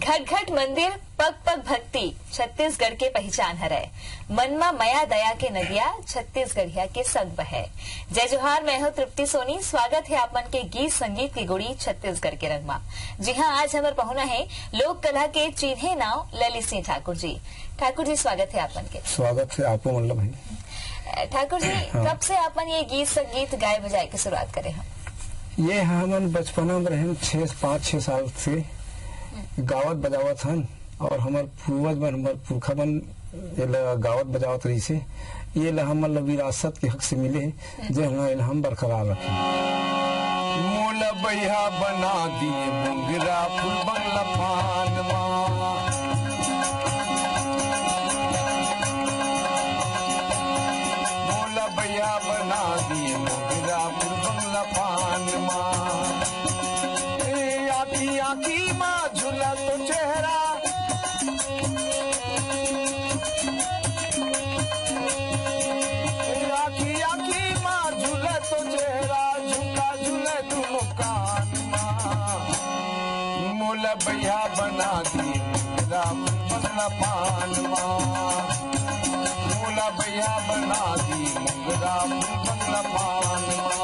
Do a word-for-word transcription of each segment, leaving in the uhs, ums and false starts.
घट घट मंदिर, पग पग भक्ति, छत्तीसगढ़ के पहिचान हरय। मन म मया दया के नदिया, छत्तीसगढ़िया के संग बहय। जय जोहार, मैं हूँ तृप्ति सोनी। स्वागत हे आप मन के गीत संगीत के गोड़ी छत्तीसगढ़ के रंग म। जी हाँ, आज हमर पहुना हे लोक कला के चीन्हे नाव ललित सिंह ठाकुर जी। ठाकुर जी, स्वागत हे आप मन के। स्वागत हे आपो मन ला भाई। ठाकुर जी, हाँ। कब से आप मन ये गीत संगीत गाए बजाए के शुरुआत करे हो? ये हमन बचपना में रहेन, छः, पाँच छः साल से गावत बजावत हन, और हमर पूर्वज मन, हमर पुरखा मन एला गावत बजावत रहिसे। ये ला हमन ला विरासत के हक से मिले हे, जे हम एला हम बरकरार रखें। मोला बइहा बना दिए मोंगरा फूल बंगला पान मा। मोला बइहा बना दिए मोंगरा फूल बंगला पान मा। ए आँखी आँखी मा झूला तो चेहरा। ए आँखी आँखी मा झूला तो चेहरा, झुमका झूला दुनो कान मा। मोला बइहा बना दिए मोंगरा फूल बंगला पान मा। मोला बइहा बना दिए मोंगरा फूल बंगला पान मा।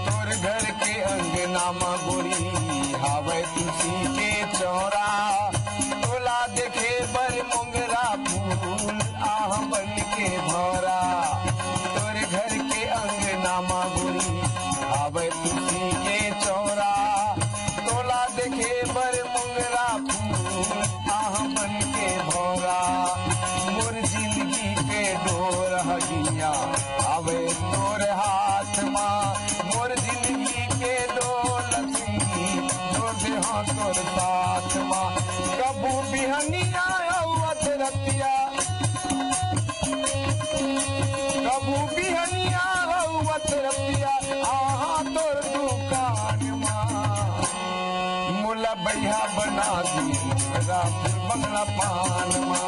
तोर घर के अंगना म गोरी हावय तुलसी के चौरा, तोला देखे बर मोंगरा फूल आह बन के भौरा। तोर घर के अंगना म गोरी हावय तुलसी के चौरा, तोला देखे बर मोंगरा फूल आह बन के भौरा। मोर जिंदगी के डोर हगिया आवे तोर हाथ मा, मोर जिंदगी के डोर लक्ष्मी जोर दे हाँ तोर साथ मा। कबू बिहनिया अउ अधरतिया, कबू बिहनिया अउ अधरतिया आहा तोर दुकान मा। मोला बइहा बना दिए मोंगरा फूल बंगला पान मा।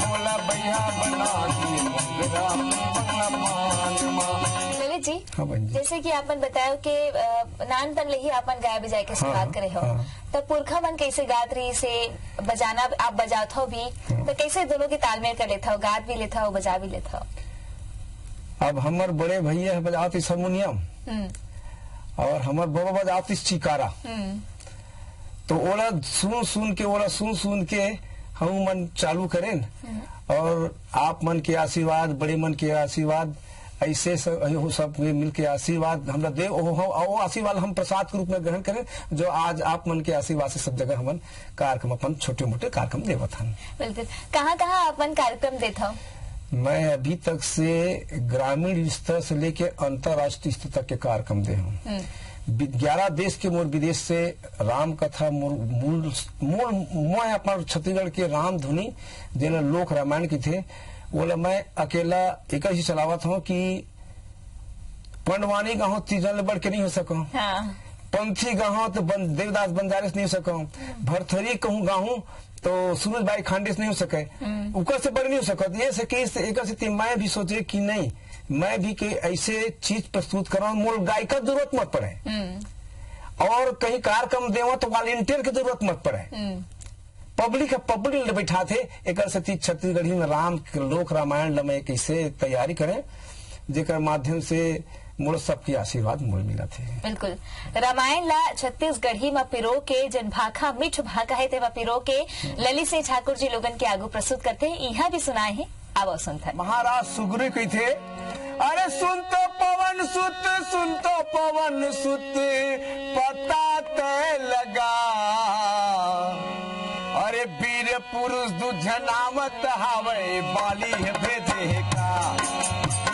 मोला बइहा बना दिए मोंगरा फूल बंगला पान मा। ललित जी, हाँ बहन जी। जैसे कि आपन बतायो कि, अ, नानपन ले ही आपन गाय बजाए के हाँ, शुरुआत करे हो, हाँ। त पुरखा मन कैसे गात रहिसे, बजाना आप बजात हो भी, हाँ। त कैसे दोनों के तालमेल कर लेत हो, गात भी लेत हो, बजा भी लेत हो? अब हमर बड़े भैया ह बजात रहिस हारमोनियम, हम्म। और हमर बबा बजात रहिस चिकारा। हम्म। तो ओला सुन सुन के, ओला सुन सुन के हम मन चालू करेन। हम्म। और आप मन के आशीर्वाद, बड़े मन के आशीर्वाद, ऐसे सब, अयो सब मिल के आशीर्वाद हमरा दे, ओ, ओ, ओ आशीर्वाद हम प्रसाद के रूप में ग्रहण करें, जो आज आप मन के आशीर्वाद से सब जगह हमन कार्यक्रम, अपन छोटे मोटे कार्यक्रम देवत हन। बिल्कुल। कहाँ कहाँ आप मन कार्यक्रम देत हो? मैं अभी तक से ग्रामीण स्तर से लेके अंतर्राष्ट्रीय स्तर तक के कार्यक्रम दे हूँ। हम्म। बि-, ग्यारह देश के मोर विदेश से राम कथा, मोर मूल, मूल, मैं अपन छत्तीसगढ़ के राम धुनी, जेला लोक रामायण कथे, ओला मैं अकेला एकर ही चलावत हूँ कि पंडवानी गाहूँ तीजन ले बढ़ के नहीं हो सको। हाँ। पंथी गाहूँ तो बन-, देवदास बंजारे से नहीं हो सको। भरथरी कहूँ गाहूँ तो सूरज बाई खांडे से नहीं हो सके। हम्म। उकर से बढ़ नहीं हो सकत। ये से कि इस, एकर से ती मैं भी सोचे कि नहीं, मैं भी के ऐसे चीज प्रस्तुत करूँ, मोल गायिका जरूरत मत पड़े। हम्म। और कहीं कार्यक्रम देवा तो वॉलंटियर के जरूरत मत पड़े। हम्म। पब्लिक ह, पब्लिक ल बैठाथे। एकर सेती छत्तीसगढ़ी में राम के लोक रामायण ल मैं कइसे तैयारी करें, जेकर माध्यम से मोला सबके आशीर्वाद मोल मिलत हे। बिल्कुल। रामायण ला छत्तीसगढ़ी म पिरो के, जेन भाखा, मीठ भाखा हे, तेमा पिरो के ललित सिंह ठाकुर जी लोगन के आगू प्रस्तुत करथे। इहाँ भी सुनाए हे, आवव सुनथन। महाराज सुग्रीव कहिथे, अरे सुन तो पवन सुत, सुन तो पवन सुत, पता तय लगा। अरे वीर पुरुष दुझनावत हावय, बाली ह भेजे हे का।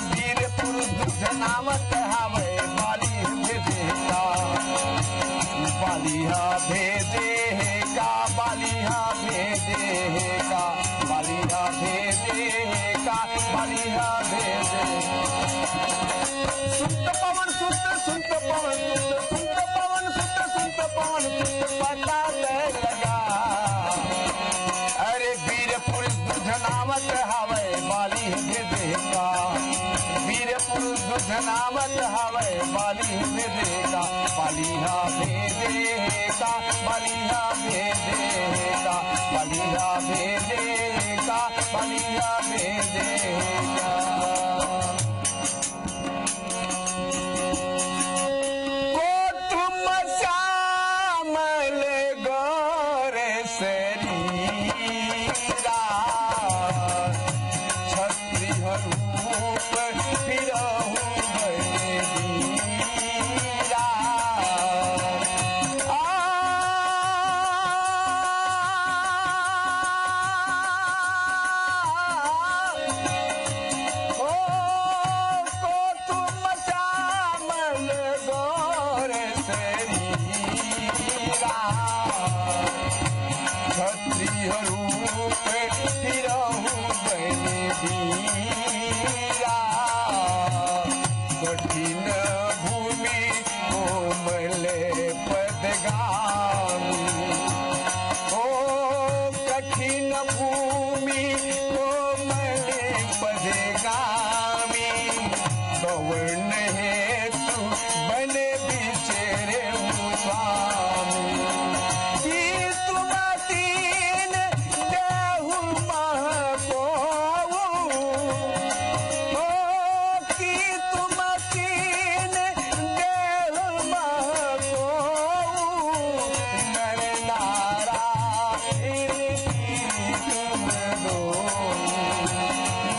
वीर पुरुष दुझनावत हावय, बाली ह भेजे हे का। बाली ह भेजे हे का, बाली ह भेजे हे का, बाली ह सुत पवन सुत, सुत पवन सुत, सुत पवन सुत, सुत पवन सुत पता लगा। अरे वीर पुरुष दूध नावत हवय, बाली भेजे का। वीर पुरुष दूध नावत हवय, बाली भेजे का। बाली हा भेजे का, बाली हा भेजे का, बाली हा भेजे का, बाली हा भेजे का। कोटुम श्यामल गोर शरीरा, क्षत्रिय रूप फिरहु बन वीरा। आ, ओ, को तुम श्यामल गोर शरीरा, क्षत्रिय रूप फिरहु बन वीरा। कठिन भूमि कोमल पदगामी, ओ कठिन भूमि कोमल पदगामी, कवन हेतु बन बिचरे स्वामी। कि तुम तीन देहु महको, ओ कि तुम तीन देहु महको, नर नारायण की तुम दो,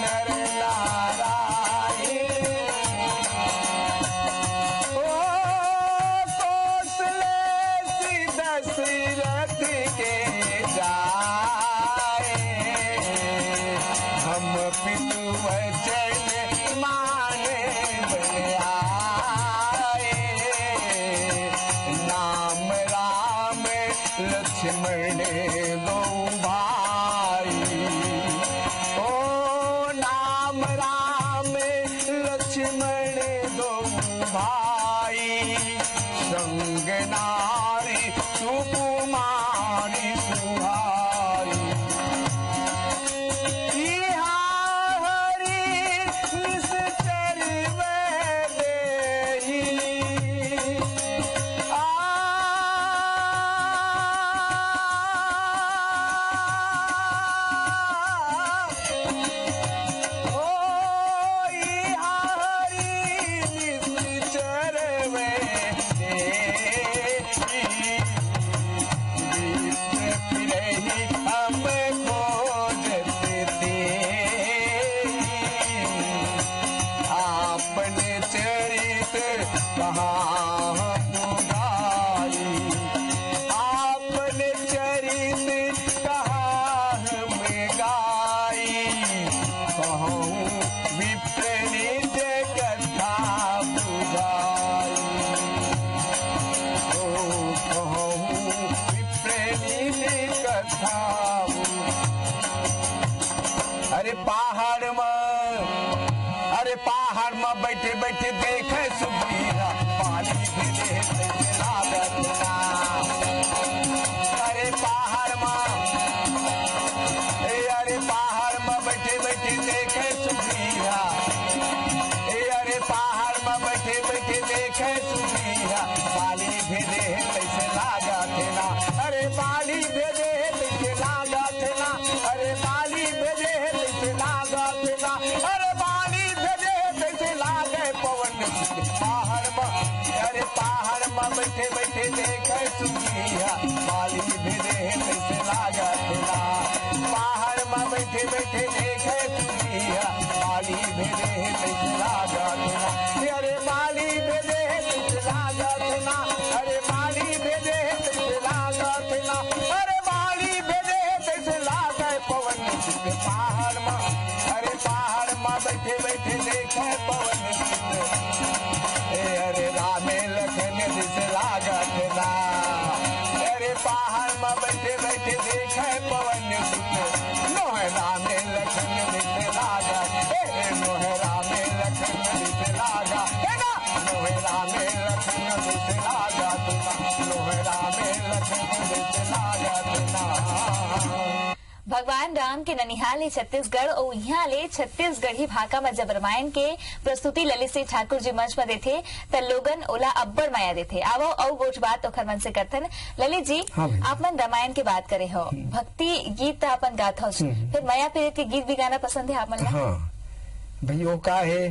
नर नारायण। ओ कौशलेश दशरथ के जाए, हम पितु वचन माने बन आए। नाम राम लक्ष्मण दो भाई, ओ नाम राम लक्ष्मण दो भाई, संग नारी सुकुमारी सुहाई। इहाँ हरि निश्चर वे देही। आ, ओ इहाँ हरि निश्चर वे देही। विश्व फिरहि हम खोजत तेहि, आपन चरित कहाँ हम गाई, आपन चरित कहाँ हम गाई, कहूँ विप्र निज कथा बुझाई। ओ कहूँ विप्र निज कथा बुझाई। अरे पहाड़ म, अरे पहाड़ म बैठे बैठे देखे सुग्रीवा, बाली भेजे हे तैसे लागत ना। अरे पहाड़ म, ए अरे पहाड़ म बैठे बैठे देखे सुग्रीवा, ए अरे पहाड़ म बैठे बैठे देखे सुग्रीवा, बाली भेजे हे तैसे लागत ना। अरे बाली भेजे हे तैसे लागत ना, अरे बाली भेजे हे तैसे लागत ना, अरे बाली भेजे हे तैसे लागे पवन सुत पहाड़ म, अरे पहाड़ म बैठे बैठे देखे सुग्रीवा, बाली भेजे हे तैसे लागत ना। पहाड़ म बैठे बैठे देखे सुग्रीवा, बाली भेजे हे तैसे लागत ना। अरे बाली भेजे हे तैसे लागत ना, अरे बाली लागा, हे ना? लोहरा में लखन बिसला जात ना, लोहरा में लखन बिसला जात ना। भगवान राम के ननिहाल हे छत्तीसगढ़, अउ इहां ले छत्तीसगढ़ी भाखा म जब रामायण के प्रस्तुति ललित सिंह ठाकुर जी मंच म देथे, त लोगन ओला अब्बड़ मया देथे। आवव, अउ गोठ बात ओखर मन से करथन। ललित जी, हाँ भैया। आप मन रामायण के बात करे हो, हम्म। भक्ति गीत त अपन गात हो, हम्म। फिर मया पीरित के गीत भी गाना पसंद हे आप मन ला? हाँ भैया, वो का हे,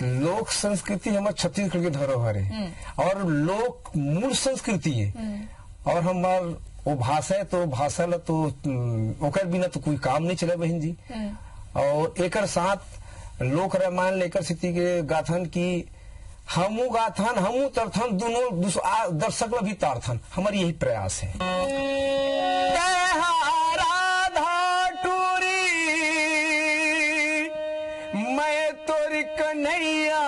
लोक संस्कृति हमर छत्तीसगढ़ के धरोहर हे, हम्म। और लोक मूल संस्कृति हे, हम्म। और हमर वो भाषा हे, तो भाषा ला तो, हम्म, ओकर बिना तो कोई काम नहीं चले बहन जी। हम्म। और एकर साथ लोक रामायण लेकर सिद्धि के गाथन की हमू गाथन, हमू तरथन, दुनों दुस-, आ, दर्शक ला भी तारथन। हमर यही प्रयास हे। तैं हा राधा टूरी, मैं तोर कन्हैया,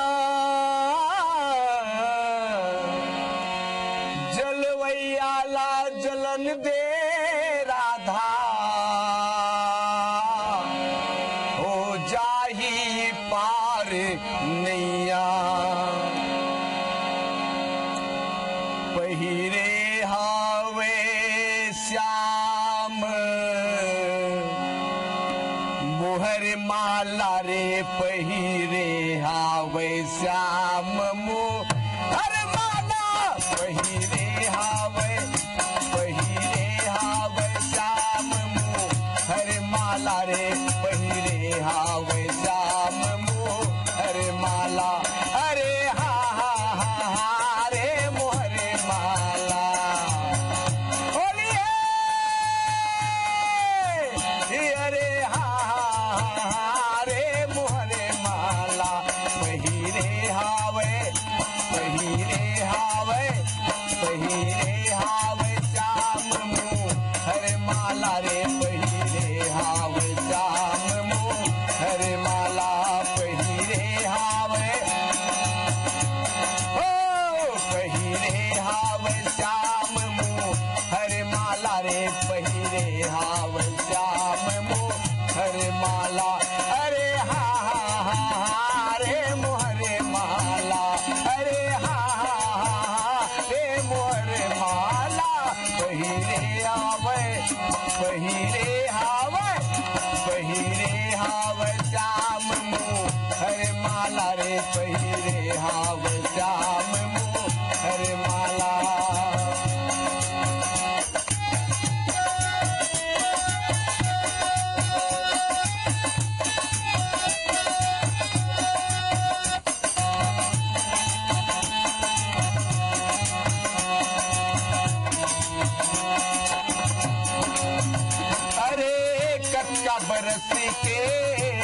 जलवैया ला जलन दे राधा, हो जाही पार नैया। पहिरे हावे श्याम मोहर माला रे, पहिरे हावे श्याम मोहर माला, पहिरे हावे, पहिरे हावे श्याम मोहर माला रे, पहिरे हावे श्याम मोहर माला। अरे हा हा हा हा रे मोहर माला। होली हे। अरे हा हा हा हा रे मोहर माला। पहिरे हावे, पहिरे हावे, पहिरे हावे श्याम मोहर माला रे, पहिरे हावे श्याम मोहर माला, पहिरे हावे, ओ, पहिरे हावे श्याम मोहर माला रे, पहिरे हावे श्याम मोहर माला। अरे हा हा हा हा रे मोहर माला, अरे हा हा हा हा रे मोहर माला। पहिरे आवे, पहिरे हावे, पहिरे हावे श्याम मोहर माला रे, पहिरे हावे श्याम मोहर माला। अरे कतका बरस के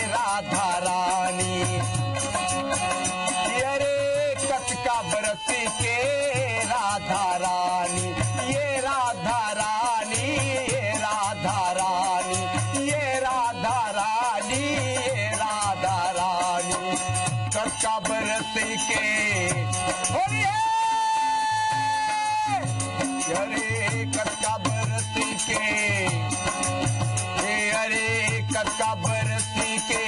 राधा रानी, अरे कतका बरस के राधा रानी, ये राधा रानी, ये राधा रानी, ये राधा रानी, ये राधा रानी। कतका बरस के, होली हे। अरे कतका बरस के, ए अरे कतका बरस के,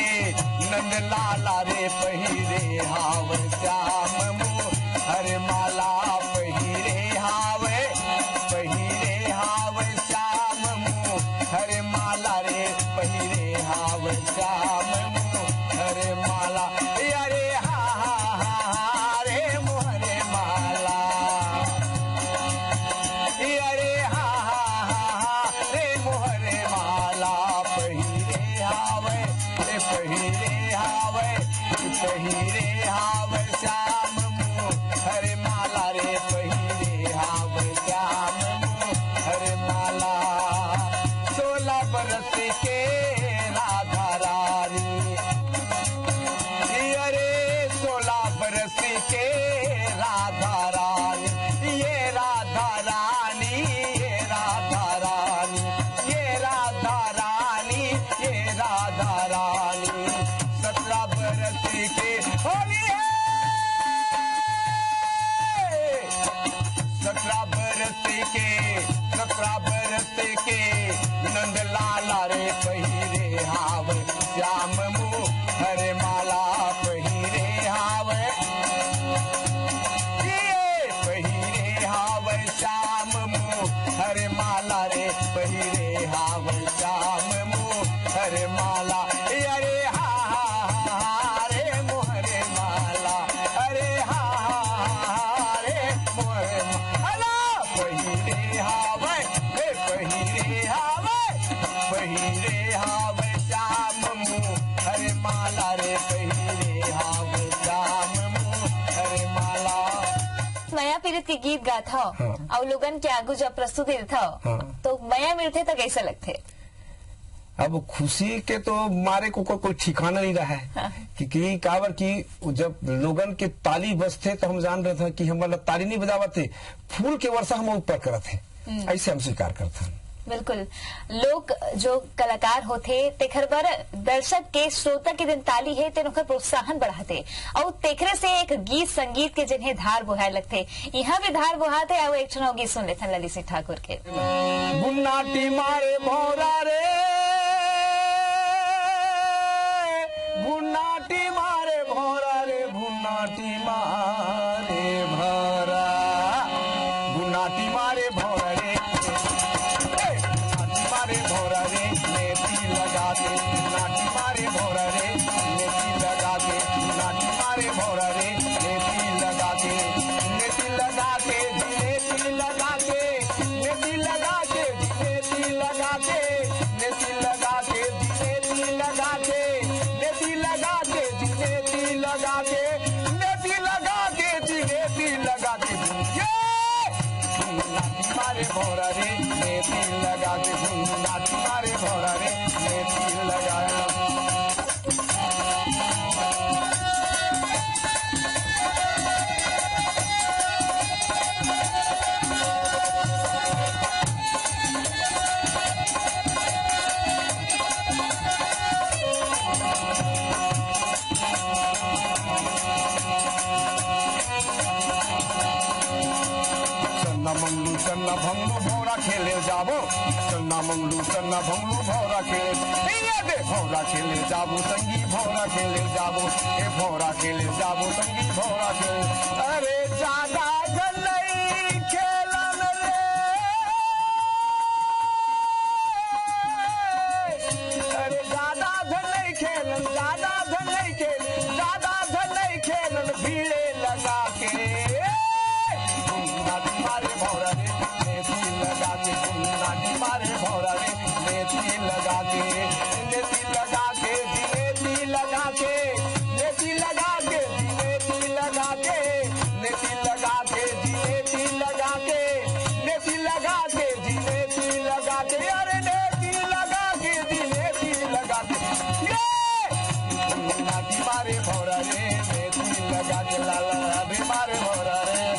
नंद लाला रे पहिरे हावे श्याम मोहर माला, पहिरे हावे, पहिरे हावे श्याम मोहर माला रे, पहिरे हावे श्याम मोहर माला। अरे हा हा हा हा रे मोहर माला। अरे हा हा हा हा रे मोहर माला। पहिरे हावे, ए पहिरे हावे, पहिरे हावे श्याम मोहर माला रे, पहिरे हावे श्याम मोहर माला। सोलह बरस के राधा रानी, अरे सोलह बरस के राधा रानी, ये राधा रानी, ये राधा रानी, ये राधा रानी, ये राधा रानी। सतरा बरस के होली हे। सतरा बरस के, सतरा बरस के नंद लाला रे पहिरे हावे श्याम मोहर माला, पहिरे हावे। मया पीरित के गीत गात हव, हाँ। अउ लोगन के आगू जब प्रस्तुति देत हव, हाँ। तो मया मिलथे त कइसे लगथे? अब खुशी के तो मारे को, को, कोई ठिकाना नहीं रहा है। हाँ। कि, कि काबर कि जब लोगन के ताली बजथे तो हम जान रहे थे कि हमन ला ताली नहीं बजावत हे, फूल के वर्षा हम ऊपर करत हे। हम्म। ऐसे हम स्वीकार करत हन। बिल्कुल। लोक जो कलाकार होथे, तेखर बर दर्शक के, श्रोता के जेन ताली हे, तेन ओखर प्रोत्साहन बढ़ाथे। अउ तेखरे से एक गीत संगीत के जेन हे धार बोहाय लगथे। इहाँ भी धार बोहात हे, अउ एक ठन अउ गीत सुन लेथन ललित सिंह ठाकुर के। गुन्नाटी मारे भौरा रे, गुन्नाटी मारे भौरा रे, गुन्नाटी मारे भौरा, गुन्नाटी मारे भौरा रे, ए, गुन्नाटी मारे भौरा रे, नेती लगा के, गुन्नाटी मारे भौरा रे, नेती लगा के, गुन्नाटी मारे भौरा रे, नेती लगा के, नेती लगा के, नेती लगा के, नेती लगा के, नेती लगा के, नेती लगा के, नेती लगा के, नेती लगा के, नेती लगा के, नेती लगा के, नेती लगा के, ये! नाटी मारे भौरा रे, नेती लगा के, नाटी मारे भौरा रे, नेती लगा। चन्ना मंगलू, चन्ना भंगलू, भौरा खेले जाबो। चन्ना मंगलू, चन्ना भंगलू, भौरा खेले। ए, ये दे, भौरा खेले जाबो संगी, भौरा खेले जाबो। ए, भौरा खेले जाबो संगी, भौरा खेले। अरे ज्यादा झन नहीं खेलन रे। अरे ज्यादा झन नहीं खेलन, ज्यादा झन नहीं खेलन, ज्यादा झन नहीं खेलन, भीड़े लगा के। गुन्ना मारे भौरा रे, नेती लगा के। गुन्ना मारे भौरा रे, नेती लगा के। नेती लगा के, नेती लगा के, नेती लगा के, नेती लगा के, नेती लगा के, नेती लगा के, नेती लगा के, नेती लगा के, अरे नेती लगा के, नेती लगा के, ये! नाटी मारे भौरा रे, नेती लगा के, लाला रे मारे भौरा रे।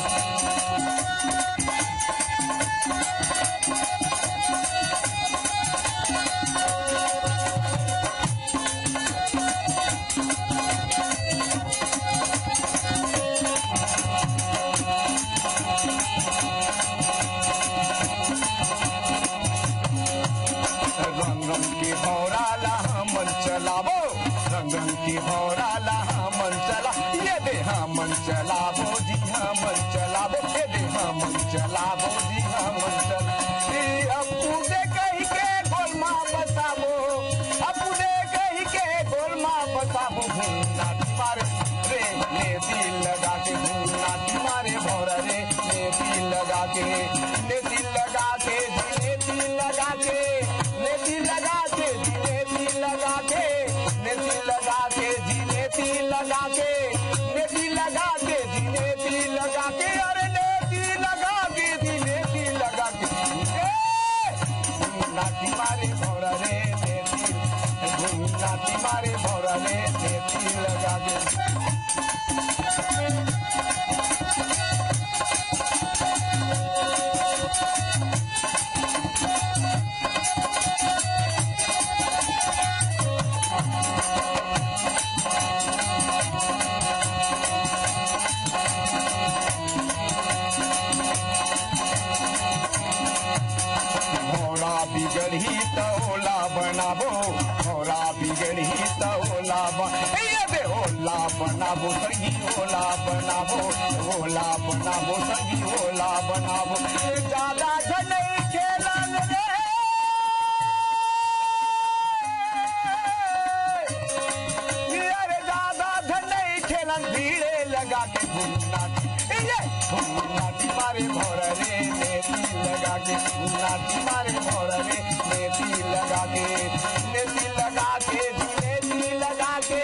रंग रंग के भौरा ला हमन चलाबो, रंग रंग के भौरा ला हमन चला, ये दे हमन चलाबो जी, हमन चलाबो, ये दे हमन चलाबो जी, हमन चला। ए अप्पू दे कहि के गोल मा बसाबो, अप्पू दे कहि के गोल मा बसाबो। गुन्ना मारे रे, नेती लगा के। गुन्ना मारे भौरा रे, नेती लगा के, नेती लगा के जी, नेती लगा के, नेती लगा के जी, नेती लगा के, नेती लगा के जी, नेती लगा के, नेती लगा के जी, नेती लगा के, अरे नेती लगा के जी, नेती लगा के। ए! नाटी मारे भौरा रे, नेती, नाटी मारे भौरा रे, नेती लगा के। भौरा बिगड़ही त ओला बनाबो, भौरा बिगड़ही त ओला ब-, ए, ये दे ओला बनाबो, संगी ओला बनाबो, ओला बनाबो, संगी ओला बनाबो। ज्यादा झन खेलन रे। अरे ज्यादा झन खेलन, भीड़े लगा के गुन्ना, ये गुन्ना मारे भौरा रे, नेती लगा के। गुन्ना मारे भौरा रे, नेती लगा के। नेती लगा के जी, नेती लगा के।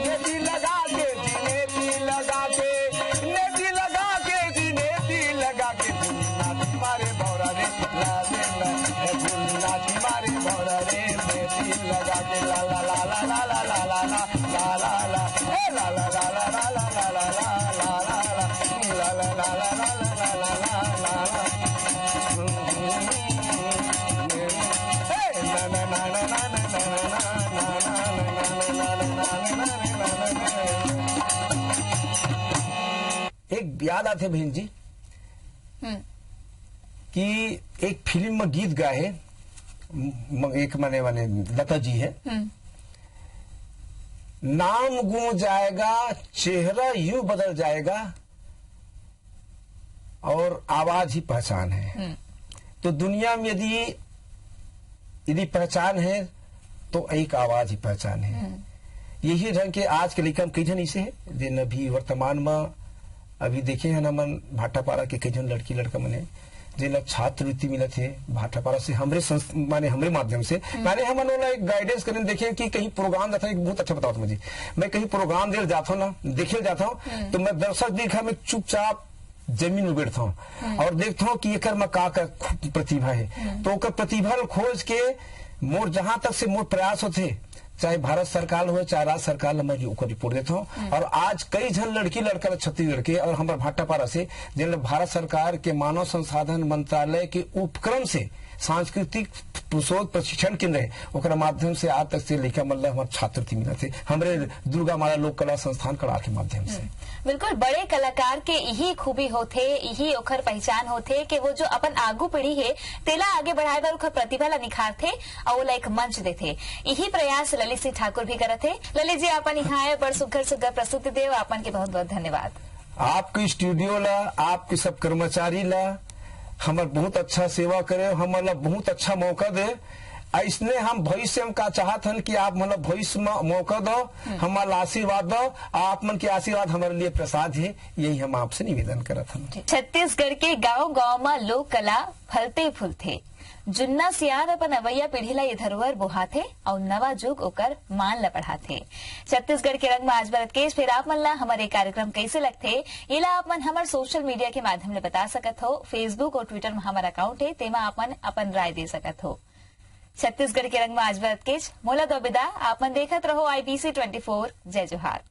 नेती लगा के जी, नेती लगा के। नेती लगा के जी, नेती याद आथे बहन जी हम्म कि एक फिल्म में गीत गाए हे, म- एक माने माने लता जी हे, हम्म नाम गूंज जाएगा, चेहरा यूं बदल जाएगा और आवाज ही पहचान है। हम्म तो दुनिया में यदि यदि पहचान है तो एक आवाज ही पहचान है। यही ढंग के आज के लइका में कई झन ऐसे है जिन अभी वर्तमान में अभी देखे हैं हमन भाटापारा के कई झन लड़की लड़का मन है जिन ला छात्रवृत्ति मिलत है भाटापारा से हमरे संस्थ माने हमरे माध्यम से माने हमन ओला एक गाइडेंस करें देखे कि कहीं प्रोग्राम जाता है बहुत अच्छा बताओ मुझे मैं कहीं प्रोग्राम दे जाता हूँ ना देखे जाता हूँ तो मैं दर्शक दीर्घा में चुपचाप जमीन में बैठता हूँ और देखता हूँ कि एकर में का का प्रतिभा है तो ओकर प्रतिभा ल खोज के मोर जहां तक से मोर प्रयास होते चाहे भारत सरकार हो चाहे राज्य सरकार ल मैं ओकर रिपोर्ट देता हूँ और आज कई झन लड़की लड़का ल छत्तीसगढ़ के और हमारे भाटापारा से जिन भारत सरकार के मानव संसाधन मंत्रालय के उपक्रम से सांस्कृतिक शोध प्रशिक्षण केंद्र है ओकरा माध्यम से आज तक से लइका मन ल हमार छात्रवृत्ति मिलत है हमरे दुर्गा माला लोक कला संस्थान कड़ा के माध्यम से। बिल्कुल बड़े कलाकार के यही खूबी होथे यही ओखर पहचान होथे कि वो जो अपन आगू पीढ़ी है तेला आगे बढ़ाए बर ओखर प्रतिभा ला निखारथे और ओला एक मंच देथे यही प्रयास ललित सिंह ठाकुर भी करत हे। ललित जी अपन यहाँ आए बड़ सुघर सुघर प्रस्तुति देव आपन के बहुत बहुत धन्यवाद। आपके स्टूडियो ला आपके सब कर्मचारी ला हमर बहुत अच्छा सेवा करे हमर ला बहुत अच्छा मौका दे ऐसने हम भविष्य में का चाहत हन कि आप मतलब भविष्य में मौका दो हमारा आशीर्वाद दो आप मन के आशीर्वाद हमारे लिए प्रसाद है यही हम आपसे निवेदन करत हन। छत्तीसगढ़ के गांव गांव में लोक कला फलते फूलते जुन्ना सियान अपन अवैया पीढ़ी ला ये धरोहर बोहाथे और नवा जुग ओकर मान ला बढ़ाथे। छत्तीसगढ़ के रंग में आज भरत केश फिर आप मन ला हमारे कार्यक्रम कैसे लगथे ये ला आप मन हमारे सोशल मीडिया के माध्यम ले बता सकत हो। फेसबुक और ट्विटर में हमारा अकाउंट है तेमा आप मन अपन राय दे सकत हो। छत्तीसगढ़ के रंग में आज भरत केश मोला दो विदा। आप मन देखत रहो आईबीसी ट्वेंटी फोर। जय जोहार।